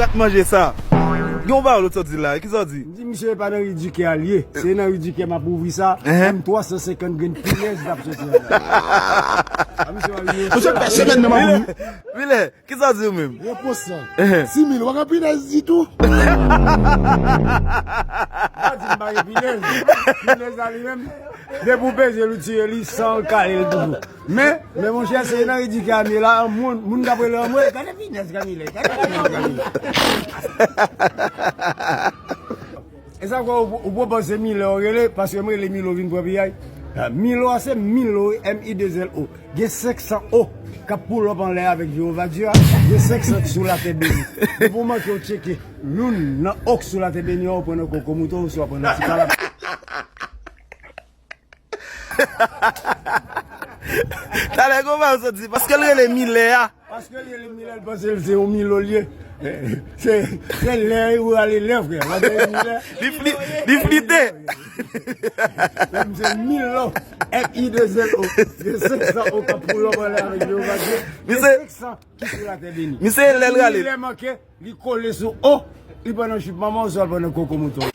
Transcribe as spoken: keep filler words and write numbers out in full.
Rat manje sa. Gen yon pawòl ou sot di la, kisa w di? M di misye e pa nan ri di kè a l ye. Se nan ri di kè m ap ouvri sa. Ehn. M twa san senkant grenn pinèz l ap soti anndan. A, misye pa vini. Misye pèse menm nan mwen. Vilè, kisa w di ou menm? Repons sa. Ehn. Sis mil, w pa gen pinèz ditou. M pa di m pa gen pinèz. Pinèz la li menm, depi w peze l, ou tire li san kale l toujou. Men, men monchè, se nan ri di kè a m ye la, moun, moun k ap rele anmwe, gade finès Camilè, gade finès Camilè. E sa fè ou, ou pwopòze Milè ou rele, paske m rele Milo vin pran piyay. Milo a se Milo, M I de zèl O. Gen senk san O k ap pull up anlè avèk Jewova Dye a, gen senk san sou latè beni. Depi w manke w tcheke youn nan O k sou latè beni an, ou pran nan koko mouton, oswa pran nan ti kalab. Talè konpa ou sot di, paske l rele Milè a. Paske l rele Milè, l panse l se yon Milo l ye. Se, se lè ou rale lè, frè. Mwen te Milè. Li fli-, li flite. Menm se Milo, M I de zèl O. Se senk san O k ap pull up anlè avèk Jewova Dye. Misye, senk san sou latè beni. Misye lè l rale. Milè manke, li kole sou O, li pran nan jip manman, oswa l pran nan koko mouton.